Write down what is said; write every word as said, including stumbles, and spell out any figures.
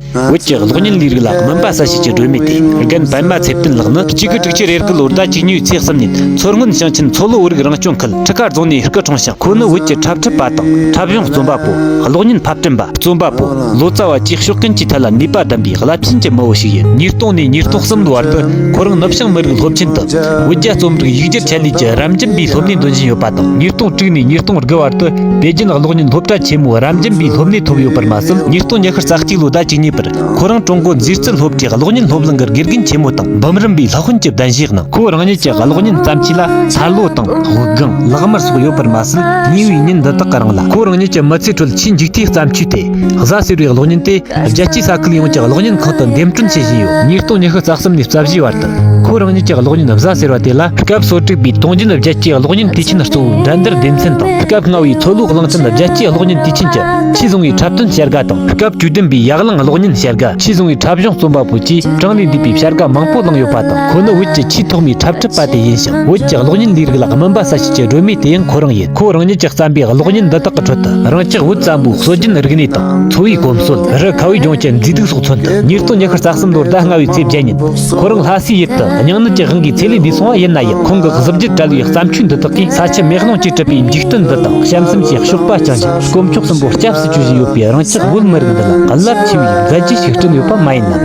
བོད་ཀྱི་གློག་བརྙན་ལས་རིགས་ལ་སྨན་པ་གསལ་བྱེད་ཀྱི་སྒྲོན་མེ་སྟེ། རྒན་པད་མ་ཚེ་བརྟན་ལགས་ནི་གཅིག་དགུ་དྲུག་ཅུ་རེ་དགུ་ལོར་ཟླ་བཅུ་གཉིས་པའི་ཚེས་གསུམ་ཉིན་མཚོ་སྔོན་ཞིང་ཆེན་མཚོ་ལྷོ་བོད་རིགས་རང་སྐྱོང་ཁུལ་ཁྲི་ཀ་རྫོང་ནས་སྐུ་འཁྲུངས་ཤིང་། ཁོ་ནི་བོད་ཀྱི་འཁྲབ་ཁྲིད་པ་དང་འཁྲབ་གཞུང་རྩོམ་པ་པོ། གློག་བརྙན་ཕབ་སྐྲུན་པ། རྩོམ་པ་པོ། ལོ་ཙཱ་བ་བཅས་ཕྱོགས་ཀུན་གྱི་ཐད་ལ་ནུས་པ་ལྡན་པའི་རླབས་ཆེན་གྱི་མི་བོ་ཞིག་ཡིན། ཉིས་སྟོང་ནས་ཉིས་སྟོང་གསུམ་ལོའི་བར་དུ་ཁོ་རང་ནུབ་བྱང་མི་རིགས་སློབ་ཆེན་དུ་བོད་རྒྱ་རྩོམ་རིག་ཡིག་སྒྱུར་ཆེད་ལས་ཀྱི་རབ་འབྱམས་པའི་སློབ་གཉེར་འདོན་བཞིན་ཡོད་པ་དང་། ཉིས་སྟོང་དྲུག་ནས་ཉིས་སྟོང་དགུ་བར་དུ་པེ་ཅིན་གློག་བརྙན་སློབ་གྲྭ་ཆེན་མོའི་རབ་འབྱམས་པའི་སློབ་གཉེར་ཐོབ་ཡོད་པར་མ་ཟད། ཉིས་སྟོང་ཉི་ཤུ་རྩ་གཅིག་ལོའི་ཟླ་བཅུ་གཉིས་པར་ཁོ་རང་ཀྲུང་གོ་མཛེས་སྤྱོད་སློབ་གྲྭའི་གློག་བརྙན་སློབ་གླིང་གི་དགེ་རྒན་ཆེན་མོ་དང་འབུམ་རམས་པའི་སློབ་དཔོན་གྱི་གདན་ཞུས་གནང་། ཁོ་རང་ཉིད་ཀྱི་གློག་བརྙན་བརྩམས་ཆོས་ལ་ཚར་ལོ་དང་དབུགས་ལྒང་། ལག་དམར་སོགས་ཡོད་པར་མ་ཟད། ཉེ་བའི་ཉིན་འདི་དག་གི་རིང་ལ་ཁོ་རང་ཉིད་ཀྱི་མི་ཚེའི་ཁྲོད་ཆེས་མཇུག་མཐའི་བརྩམས་ཆོས་ཏེ། གཟའ་ཟེར་བའི་གློག་བརྙན་དེ་རྒྱལ་སྤྱིའི་ས་ཁུལ་ཡོངས་ཀྱི་གློག་བརྙན་ཁང་དུ་འདེམས་སྐྲུན་བྱེད་བཞིན་ཡོད། ཉིས་སྟོང་ཉི་ཤུ་རྩ་གསུམ་ནས་རྩ་བཞིའི་བར་དུ་ཁོ་རང་ཉིད་ཀྱི་གློག་བརྙན་གཟའ་ཟེར་བ་དེ་ལ། སྐབས་སོ་དྲུག་པའི་ཏུང་ཅིན་རྒྱལ་སྤྱིའི་གློག་བརྙན་དུས་ཆེན་གཙོ་བོའི་འགྲན་བསྡུར་སྡེ་ཚན་དང་། སྐབས་ལྔ་བའི་མཚོ་ལྷོ་གླིང་ཆེན་རྒྱལ་སྤྱིའི་གློག་བརྙན་དུས་ཆེན་གྱི་ཆེས་བཟང་བའི་འཁྲབ་སྟོན་བྱ་དགའ་དང་། སྐབས་བཅུ་བདུན་པའི་ཡར་གླིང་གློག་བརྙན་བྱ་དགའ། ཆེས་བཟང་བའི་འཁྲབ་གཞུང་རྩོམ་པ་པོ་བཅས་གྲངས་ལས་འདས་པའི་བྱ་དགའ་མང་པོ་བླངས་ཡོད་པ་དང་། ཁོ་ནི་བོད་ཀྱི་ཆེས་ཐོག་མའི་འཁྲབ་ཁྲིད་པ་དེ་ཡིན་ཞིང་། བོད་ཀྱི་གློག་བརྙན་ལས་རིགས་ལ་སྨན་པ་གསལ་བྱེད་ཀྱི་སྒྲོན་མེ་དེ་ཡང་ཁོ་རང་ཡིན། ཁོ་རང་ཉིད་ཀྱིས་བརྩམས་པའི་གློག་བརྙན་འདི་དག་གི་ཁྲོད་དུ། རང་ཅག་བོད་བཙན་པོའི་སྲོལ་རྒྱུན་རིག་གནས་དང་། འཚོ་བའི་གོམས་སྲོལ། རི་ཁ་བའི་ལྗོངས་ཀྱི་མཛེས་སྡུག་སོགས་མཚོན་དུ། ཉིས་སྟོང་ཉི་ཤུ་རྩ་གསུམ་ལོར་ཟླ་ལྔ་བའི་ཚེས་བརྒྱད་ཉིན། ཁོ་རང་ལྷ་སའི་ཡུལ་དུ་སྙིང་ནད་ཀྱི་དབང་གིས་ཚེ་ལས་འདས་སོང་བ་ཡིན་ན་ཡང་། ཁོང་གི་གཟི་བརྗིད་བྲལ་བའི་བརྩམས་ཆོས་འདི་དག་གིས་ས་ཆུ་མེ་རླུང་གིས་གྲུབ་པའི་འཇིག་རྟེན་འདི་དང་། གཤམ་གསུམ་གྱི་གཤོག་པ་བརྐྱངས་ཤིང་། དཀོན་མཆོག་གསུམ་པོ་སྐྱབས་སུ་བཅོལ་བཞིན་ཡོད་པའི་རང་ཅག་བོད་མི་རིགས་འདི་ལ་རླབས་ཆེ་བའི་མཛད་རྗེས་ཤིག་བསྐྲུན་ཡོད་པ་མ་ཡིན་ནམ།